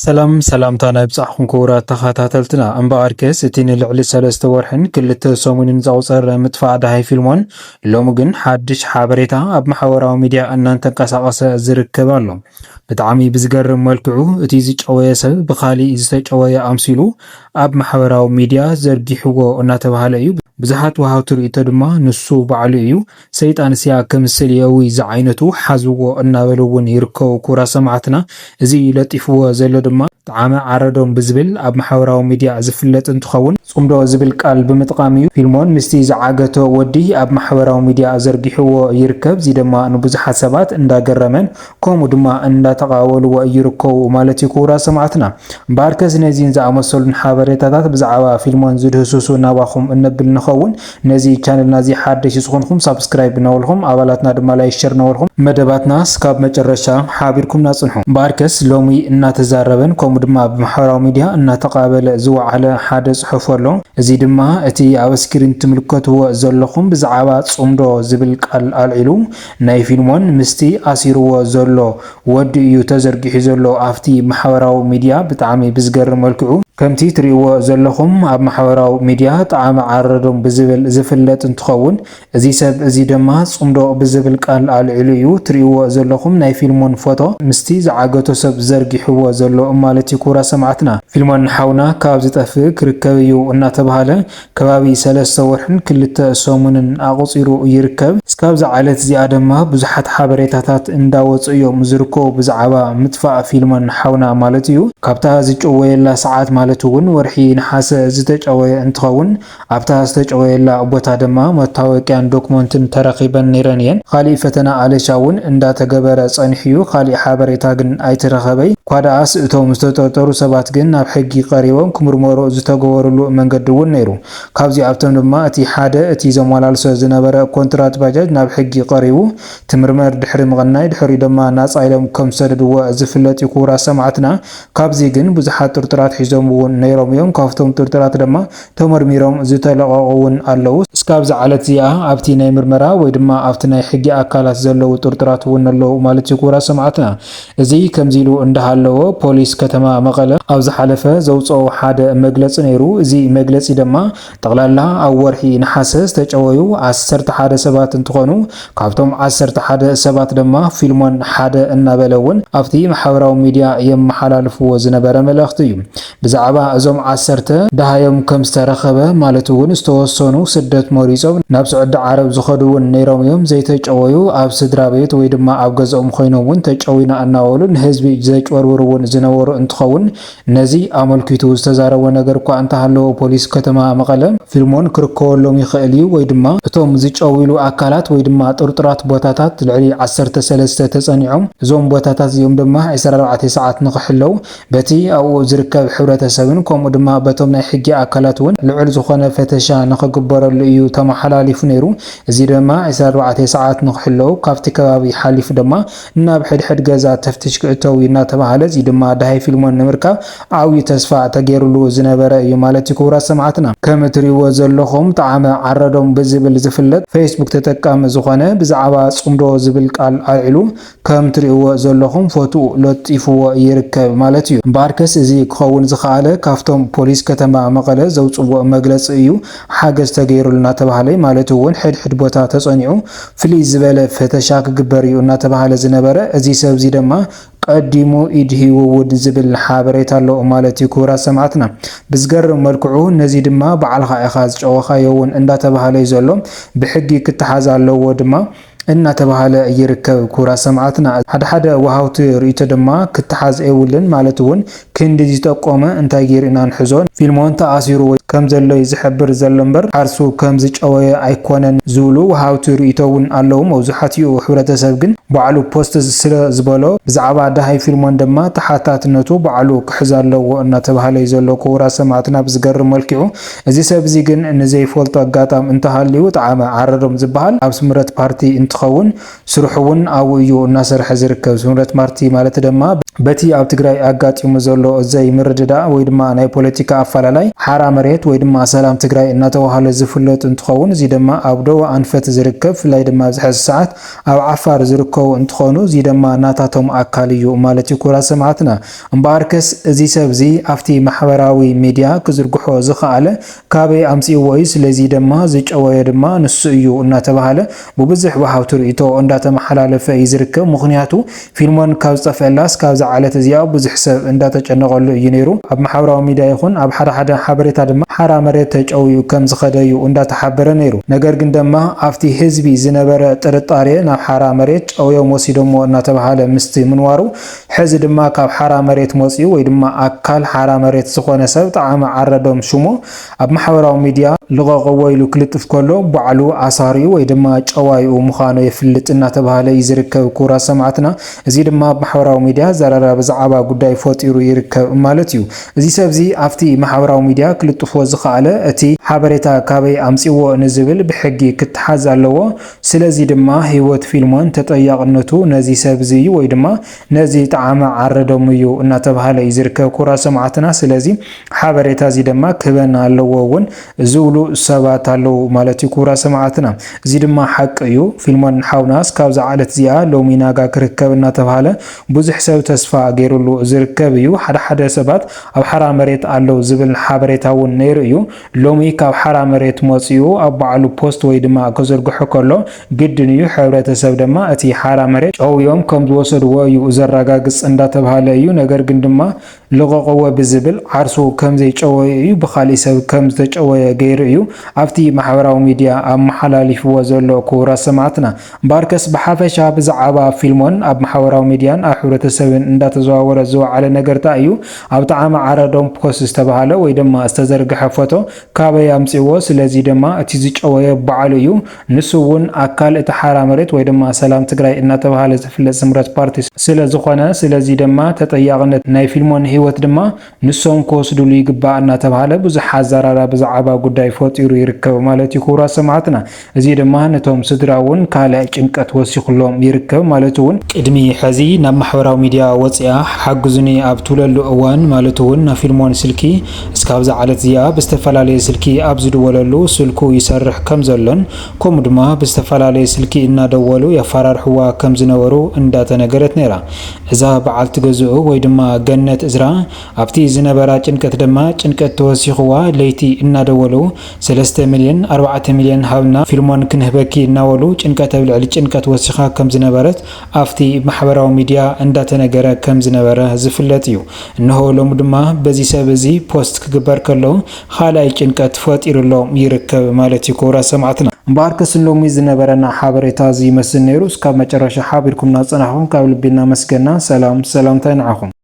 ሰላም ሰላምታ ናይ ብጻሕኹም ክቡራት ተኸታተልትና። እምበኣርከስ እቲ ንልዕሊ ሰለስተ ወርሕን ክልተ ሰሙንን ዘቑጸረ ምጥፋእ ደሃይ ፊልሞን ሎሚ ግን ሓድሽ ሓበሬታ ኣብ ማሕበራዊ ሚድያ እናንተንቀሳቐሰ ዝርከብ ኣሎ። ብጣዕሚ ብዝገርም መልክዑ እቲ ዝጨወየ ሰብ ብኻሊእ ዝተጨወየ ኣምሲሉ ኣብ ማሕበራዊ ሚድያ ዘርጊሕዎ እናተባህለ እዩ። ብዙሓት ወሃብቲ ርእይቶ ድማ ንሱ ባዕሉ እዩ ሰይጣን ስያ ክምስል የዊ ዝዓይነቱ ሓዝዎ እናበሉ እውን ይርከቡ። ክቡራት ሰማዕትና፣ እዚ ለጢፍዎ ዘሎ ድማ ጣዕመ ዓረዶም ብዝብል ኣብ ማሕበራዊ ሚድያ ዝፍለጥ እንትኸውን፣ ጽምዶ ዝብል ቃል ብምጥቃም እዩ ፊልሞን ምስቲ ዝዓገቶ ወዲ ኣብ ማሕበራዊ ሚድያ ዘርጊሕዎ ይርከብ። እዚ ድማ ንብዙሓት ሰባት እንዳገረመን ከምኡ ድማ እንዳተቃወልዎ ይርከቡ ማለት እዩ። ክቡራት ሰማዕትና፣ እምበኣርከስ ነዚን ዝኣመሰሉን ሓበሬታታት ብዛዕባ ፊልሞን ዝድህስሱ ናባኹም እነብል ንኸውን። ነዚ ቻነልና እዚ ሓደሽ ዝኾንኩም ሳብስክራይብ እናበልኩም፣ ኣባላትና ድማ ላይክ ሸር እናበልኩም መደባትና እስካብ መጨረሻ ሓቢርኩምና ጽንሑ። እምበኣርከስ ሎሚ እናተዛረበን ከምኡ ድማ ብማሕበራዊ ሚድያ እናተቃበለ ዝወዓለ ሓደ ጽሑፍ ኣሎ። እዚ ድማ እቲ ኣብ ስክሪን ትምልከትዎ ዘለኹም ብዛዕባ ጽምዶ ዝብል ቃል ኣልዒሉ ናይ ፊልሞን ምስቲ ኣሲርዎ ዘሎ ወዲ እዩ ተዘርጊሑ ዘሎ ኣብቲ ማሕበራዊ ሚድያ። ብጣዕሚ ብዝገርም መልክዑ ከምቲ ትርእይዎ ዘለኹም ኣብ ማሕበራዊ ሚድያ ጣዕመ ዓረዶም ብዝብል ዝፍለጥ እንትኸውን፣ እዚ ሰብ እዚ ድማ ጽምዶ ብዝብል ቃል ኣልዒሉ እዩ። ትርእይዎ ዘለኹም ናይ ፊልሞን ፎቶ ምስቲ ዝዓገቶ ሰብ ዘርጊሕዎ ዘሎ ማለት እዩ። ክቡራት ሰማዕትና፣ ፊልሞን ሓውና ካብ ዝጠፍእ ክርከብ እዩ እናተባህለ ከባቢ ሰለስተ ወርሕን ክልተ ሰሙንን ኣቑጺሩ ይርከብ። እስካብዛ ዕለት እዚኣ ድማ ብዙሓት ሓበሬታታት እንዳወጹ እዮም ዝርከቡ ብዛዕባ ምጥፋእ ፊልሞን ሓውና ማለት እዩ። ካብታ ዝጨወየላ ሰዓት ማለት እውን ወርሒ ነሓሰ ዝተጨወየ እንትኸውን፣ ኣብታ ዝተጨወየላ ቦታ ድማ መታወቂያን ዶክመንትን ተረኺበን ነይረን እየን። ካሊእ ፈተና ኣለሻ እውን እንዳተገበረ ጸኒሑ እዩ። ካሊእ ሓበሬታ ግን ኣይተረኸበይ። ኳ ደኣስ እቶም ዝተጠርጠሩ ሰባት ግን ናብ ሕጊ ቀሪቦም ክምርመሩ ዝተገበሩሉ መንገዲ እውን ነይሩ። ካብዚኣቶም ድማ እቲ ሓደ እቲ ዘመላልሶ ዝነበረ ኮንትራት ባጃጅ ናብ ሕጊ ቀሪቡ ትምርመር ድሕሪ ምቕናይ ድሕሪኡ ድማ ናጻ ኢሎም ከም ዝሰደድዎ ዝፍለጥ እዩ። ክቡራት ሰማዕትና፣ ካብዚ ግን ብዙሓት ጥርጡራት ሒዞም እውን ነይሮም እዮም። ካብቶም ጥርጡራት ድማ ተመርሚሮም ዝተለቐቑ እውን ኣለዉ። እስካብዚ ዕለት እዚኣ ኣብቲ ናይ ምርመራ ወይ ድማ ኣብቲ ናይ ሕጊ ኣካላት ዘለዉ ጥርጡራት እውን ኣለዉ ማለት እዩ። ክቡራት ሰማዕትና፣ እዚ ከምዚ ኢሉ እንዳሃለዎ ፖሊስ ከተማ መቐለ ኣብ ዝሓለፈ ዘውፅኦ ሓደ መግለፂ ነይሩ። እዚ መግለፂ ድማ ጠቕላላ ኣብ ወርሒ ነሓሰ ዝተጨወዩ ዓሰርተ ሓደ ሰባት እንትኾኑ፣ ካብቶም ዓሰርተ ሓደ ሰባት ድማ ፊልሞን ሓደ እናበለ እውን ኣብቲ ማሕበራዊ ሚድያ የመሓላልፍዎ ዝነበረ መልእኽቲ እዩ። ብዛዕባ እዞም ዓሰርተ ደሃዮም ከም ዝተረኸበ ማለት እውን ዝተወሰኑ ስደት መሪጾም ናብ ስዑዲ ዓረብ ዝኸዱ እውን ነይሮም እዮም። ዘይተጨወዩ ኣብ ስድራ ቤት ወይ ድማ ኣብ ገዝኦም ኮይኖም እውን ተጨዊና እናበሉ ንህዝቢ ዘጭበርብሩ እውን ዝነበሩ እንትኸውን፣ ነዚ ኣመልኪቱ ዝተዛረቦ ነገር እኳ እንተሃለወ ፖሊስ ከተማ መቐለ ፊልሞን ክርከበሎም ይኽእል እዩ ወይ ድማ እቶም ዝጨውይሉ ኣካላት ወይ ድማ ጥርጡራት ቦታታት ልዕሊ ዓሰርተ ሰለስተ ተጸኒዖም። እዞም ቦታታት እዚኦም ድማ ዕስራን ኣርባዕተን ሰዓት ንኽሕለው በቲ ኣብኡ ዝርከብ ሕብረተሰብን ከምኡ ድማ በቶም ናይ ሕጊ ኣካላት እውን ልዑል ዝኾነ ፈተሻ ንኽግበረሉ እዩ ተመሓላሊፉ ነይሩ። እዚ ድማ ዕስራን ኣርባዕተን ሰዓት ንኽሕለው ካብቲ ከባቢ ሓሊፉ ድማ ናብ ሕድሕድ ገዛ ተፍትሽ ክእተው እናተባህለ፣ እዚ ድማ ደሃይ ፊልሞን ንምርካብ ዓብዪ ተስፋ ተገይሩሉ ዝነበረ እዩ ማለት እዩ። ክቡራት ሰማዕትና፣ ከም እትርእይዎ ዘለኹም ጣዕመ ዓረዶም ብዝብል ዝፍለጥ ፌስቡክ ተጠቃሚ ዝኾነ ብዛዕባ ጽምዶ ዝብል ቃል ኣልዒሉ ከም ትርእይዎ ዘለኹም ፎቶኡ ለጢፍዎ ይርከብ ማለት እዩ። እምበኣርከስ እዚ ክኸውን ዝኸኣለ ካብቶም ፖሊስ ከተማ መቐለ ዘውፅዎ መግለፂ እዩ። ሓገዝ ተገይሩሉ እናተባህለ ማለት እውን ሕድሕድ ቦታ ተጸኒዑ ፍልይ ዝበለ ፈተሻ ክግበር እዩ እናተባህለ ዝነበረ እዚ ሰብ እዚ ድማ ቀዲሙ ኢድ ሂብዎ ዝብል ሓበሬታ ኣሎ ማለት እዩ። ክቡራት ሰማዕትና፣ ብዝገርም መልክዑ ነዚ ድማ ባዕልኻ ኢኻ ዝጨወኻዮ እውን እንዳተባህለ እዩ ዘሎ። ብሕጊ ክተሓዝ ኣለዎ ድማ እናተባህለ ይርከብ። ክቡራት ሰማዕትና፣ ሓደ ሓደ ወሃብቲ ርእይቶ ድማ ክተሓዝ የብሉን ማለት እውን ክንዲ ዝጠቆመ እንታይ ገይሩ ኢና ንሕዞ? ፊልሞን ተኣሲሩ ወይ ከም ዘሎ እዩ ዝሕብር ዘሎ እምበር ዓርሱ ከም ዝጨወየ ኣይኮነን ዝብሉ ወሃብቲ ርእይቶ እውን ኣለዉ። መብዛሕትኡ ሕብረተሰብ ግን ባዕሉ ፖስት ስለ ዝበሎ ብዛዕባ ደሃይ ፊልሞን ድማ ተሓታትነቱ ባዕሉ ክሕዝ ኣለዎ እናተባህለ እዩ ዘሎ። ክቡራት ሰማዕትና፣ ብዝገርም መልክዑ እዚ ሰብ እዚ ግን ንዘይፈልጦ ኣጋጣሚ እንተሃልዩ ጣዕመ ዓረዶም ዝበሃል ኣብ ስምረት ፓርቲ እንትኸውን ስርሑ እውን ኣብኡ እዩ እናሰርሐ ዝርከብ። ስምረት ፓርቲ ማለት ድማ በቲ ኣብ ትግራይ ኣጋጢሙ ዘሎ ዘይምርድዳእ ወይ ድማ ናይ ፖለቲካ ኣፈላላይ ሓራ መሬት ወይ ድማ ሰላም ትግራይ እናተባህለ ዝፍለጥ እንትኸውን፣ እዚ ድማ ኣብ ደቡብ ኣንፈት ዝርከብ፣ ብፍላይ ድማ ኣብዚ ሕዚ ሰዓት ኣብ ዓፋር ዝርከቡ እንትኾኑ፣ እዚ ድማ ናታቶም ኣካል እዩ ማለት እዩ። ክቡራት ሰማዕትና፣ እምበኣርከስ እዚ ሰብ እዚ ኣብቲ ማሕበራዊ ሚድያ ክዝርግሖ ዝኸኣለ ካበይ ኣምፅእዎ እዩ፣ ስለዚ ድማ ዝጨወዮ ድማ ንሱ እዩ እናተባሃለ ብብዙሕ ወሃብቲ ርእይቶ እንዳተመሓላለፈ እዩ ዝርከብ። ምኽንያቱ ፊልሞን ካብ ዝጠፍአላስ ካብዛ ዓለት እዚኣ ብዙሕ ሰብ እንዳተጨነቐሉ እዩ ነይሩ። ኣብ ማሕበራዊ ሚድያ ይኹን ኣብ ሓደ ሓደ ሓበሬታ ድማ ሓራ መሬት ተጨውዩ ከም ዝኸደ እዩ እንዳተሓበረ ነይሩ። ነገር ግን ድማ ኣብቲ ህዝቢ ዝነበረ ጥርጣሬ ናብ ሓራ መሬት ጨውዮም ወሲዶሞ እናተባሃለ ምስቲ ምንዋሩ፣ ሕዚ ድማ ካብ ሓራ መሬት መፂኡ ወይ ድማ ኣካል ሓራ መሬት ዝኾነ ሰብ ጣዕመ ዓረዶም ሽሙ ኣብ ማሕበራዊ ሚድያ ልቐቕዎ ኢሉ ክልጥፍ ከሎ፣ ባዕሉ ኣሳሪኡ ወይ ድማ ጨዋይኡ ምዃኑ የፍልጥ እናተባሃለ እዩ ዝርከብ። ክቡራት ሰማዕትና፣ እዚ ድማ ኣብ ማሕበራዊ ሚድያ ዘራራቢ ዛዕባ ጉዳይ ፈጢሩ ይርከብ ማለት እዩ። እዚ ሰብ እዚ ኣብቲ ማሕበራዊ ሚድያ ክልጥፎ ዝኸኣለ እቲ ሓበሬታ ካበይ ኣምፂዎ ንዝብል ብሕጊ ክተሓዝ ኣለዎ። ስለዚ ድማ ህይወት ፊልሞን ተጠያቕነቱ ነዚ ሰብ እዚ እዩ ወይ ድማ ነዚ ጣዕመ ዓረዶም እዩ እናተባሃለ እዩ ዝርከብ። ክቡራት ሰማዕትና፣ ስለዚ ሓበሬታ እዚ ድማ ክህበና ኣለዎ እውን ዝብሉ ሰባት ኣለዉ ማለት እዩ። ክቡራት ሰማዕትና፣ እዚ ድማ ሓቂ እዩ። ፊልሞን ሓውናስ ካብዛ ዓለት እዚኣ ሎሚ ናጋ ክርከብ እናተባሃለ ብዙሕ ሰብ ተስፋ ገይሩሉ ዝርከብ እዩ። ሓደ ሓደ ሰባት ኣብ ሓራ መሬት ኣለዉ ዝብል ሓበሬታ እውን ነይሩ እዩ። ሎሚ ካብ ሓራ መሬት መፂኡ ኣብ ባዕሉ ፖስት ወይ ድማ ክዝርግሖ ከሎ ግድን እዩ። ሕብረተሰብ ድማ እቲ ሓራ መሬት ጨውዮም ከም ዝወሰድዎ እዩ ዘረጋግፅ እንዳተባሃለ እዩ። ነገር ግን ድማ ልቐቕዎ ብዝብል ዓርሱ ከም ዘይጨወየ እዩ ብኻሊእ ሰብ ከም ዝተጨወየ ገይሩ እዩ ኣብቲ ማሕበራዊ ሚድያ ኣመሓላሊፍዎ ዘሎ። ክቡራት ሰማዕትና፣ እምበኣርከስ ብሓፈሻ ብዛዕባ ፊልሞን ኣብ ማሕበራዊ ሚድያን ኣብ ሕብረተሰብን እንዳተዘዋወረ ዝወዓለ ነገርታ እዩ። ኣብ ጣዕመ ዓረዶም ፖስት ዝተባሃለ ወይ ድማ ዝተዘርግሐ ፎቶ ካበይ ኣምፅእዎ? ስለዚ ድማ እቲ ዝጨወየ ባዕሉ እዩ። ንሱ እውን ኣካል እቲ ሓራ መሬት ወይ ድማ ሰላም ትግራይ እናተባሃለ ዝፍለጥ ስምረት ፓርቲ ስለ ዝኾነ፣ ስለዚ ድማ ተጠያቕነት ናይ ፊልሞን ህይወት ድማ ንሶም ክወስዱሉ ይግባእ እናተባሃለ ብዙሕ ኣዘራራቢ ዛዕባ ጉዳይ ፈጢሩ ይርከብ ማለት እዩ። ክቡራት ሰማዕትና፣ እዚ ድማ ነቶም ስድራ እውን ካልእ ጭንቀት ወሲኹሎም ይርከብ ማለት እውን ቅድሚ ሕዚ ናብ ማሕበራዊ ሚድያ ወፂኣ ሓግዙኒ ኣብ ትብለሉ እዋን ማለት እውን ናብ ፊልሞን ስልኪ እስካብዛ ዓለት እዚኣ ብዝተፈላለየ ስልኪ ኣብ ዝድወለሉ ስልኩ ይሰርሕ ከም ዘሎን ከምኡ ድማ ብዝተፈላለየ ስልኪ እናደወሉ የፈራርሕዋ ከም ዝነበሩ እንዳተነገረት ነይራ። እዛ በዓልቲ ገዝኡ ወይ ድማ ገነት እዝራ ኣብቲ ዝነበራ ጭንቀት ድማ ጭንቀት ተወሲኽዋ ለይቲ እናደወሉ ሰለስተ ሚልዮን ኣርባዕተ ሚልዮን ሃብና ፊልሞን ክንህበኪ እናበሉ ጭንቀት ኣብ ልዕሊ ጭንቀት ወሲኻ ከም ዝነበረት ኣብቲ ማሕበራዊ ሚድያ እንዳተነገረ ከም ዝነበረ ዝፍለጥ እዩ። እንሆ ሎሚ ድማ በዚ ሰብ እዚ ፖስት ክግበር ከሎ ካልኣይ ጭንቀት ፈጢሩሎም ይርከብ ማለት እዩ። ክቡራት ሰማዕትና፣ እምበኣርከስ ንሎሚ ዝነበረና ሓበሬታ እዚ ይመስል ነይሩ። እስካብ መጨረሻ ሓቢርኩምና ዝጸናሕኩም ካብ ልቢ እናመስገና፣ ሰላም ሰላምታይ ንዓኹም።